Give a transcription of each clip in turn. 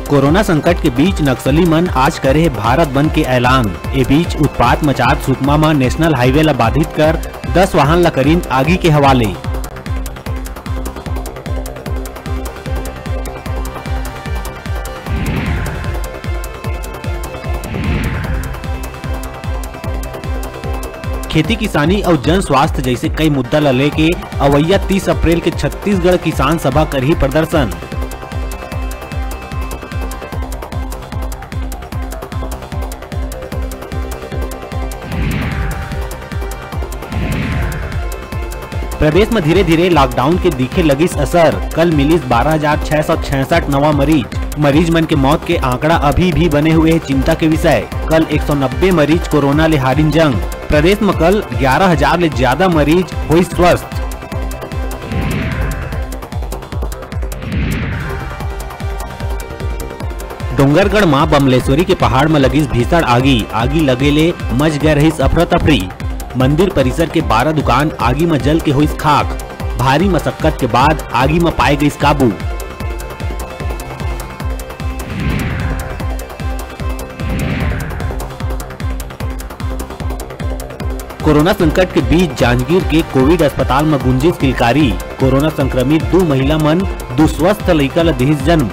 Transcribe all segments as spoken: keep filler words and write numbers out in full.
Corona संकट के बीच नक्सली मन आज करे हे भारत बंद के ऐलान। ए बीच उत्पात मचात सुकमा म नेशनल हाईवे ल बाधित कर दस वाहन ल करीन आगी के हवाले। खेती किसानी अउ जन स्वास्थ्य जइसे कई मुद्दा ल लेके अवइया तीस अप्रैल के छत्तीसगढ़ किसान सभा करही प्रदर्शन। प्रदेश म धीरे-धीरे लॉकडाउन के दिखे लगिस असर। कल मिलिस बारह हजार छह सौ छियासठ नवा मरीज। मरीज मन के मौत के आंकड़ा अभी भी बने हुए हे चिंता के विषय। कल एक सौ नब्बे मरीज कोरोना ले हारिन जंग। प्रदेश म कल ग्यारह हजार ले ज्यादा मरीज होइस स्वस्थ। डोंगरगढ़ म बमलेश्वरी के पहाड़ म लगिस भीषण आगी। आगी लगे ले मच गए रहिस अफरा तफरी। मंदिर परिसर के बारह दुकान आगी म जल के होइस खाक। भारी मशक्कत के बाद आगी म पाए गइस काबू। कोरोना संकट के बीच जांजगीर के कोविड अस्पताल म गुंजिस किलकारी। कोरोना संक्रमित दू महिला मन दू स्वस्थ लइका ल दिहिस जन्म।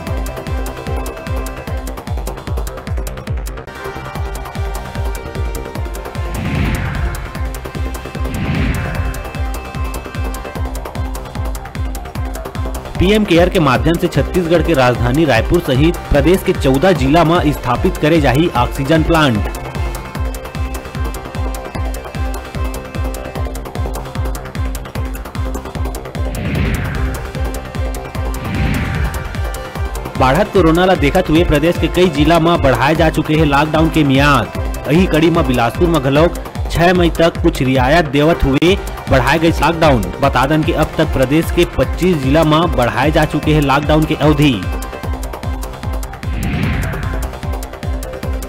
पीएम केयर के माध्यम से छत्तीसगढ़ के राजधानी रायपुर सहित प्रदेश के चौदह जिला म स्थापित करे जाही ऑक्सीजन प्लांट। बाढ़त कोरोना ला देखत हुए प्रदेश के कई जिला म बढ़ाए जा चुके हे लॉकडाउन के मियाद। अही कड़ी म बिलासपुर म घलोक छह मई तक कुछ रियायत देवत हुए बढ़ाए गइस लॉकडाउन। बता दन कि अब तक प्रदेश के पच्चीस जिला म बढ़ाए जा चुके हे लॉकडाउन के अवधि।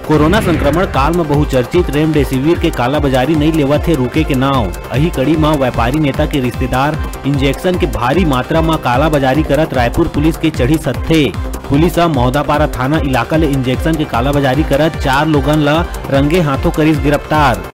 कोरोना संक्रमण काल म बहुचर्चित रेमडेसिविर के कालाबाजारी नइ लेवत हे रुके के नाव। अही कड़ी म व्यापारी नेता के रिश्तेदार इंजेक्शन के भारी मात्रा म कालाबाजारी करत रायपुर पुलिस के चढ़िस हत्थे। पुलिस ह मौदापारा थाना इलाका ले इंजेक्शन के कालाबाजारी करत चार लोगन ल रंगे हाथों करिस गिरफ्तार।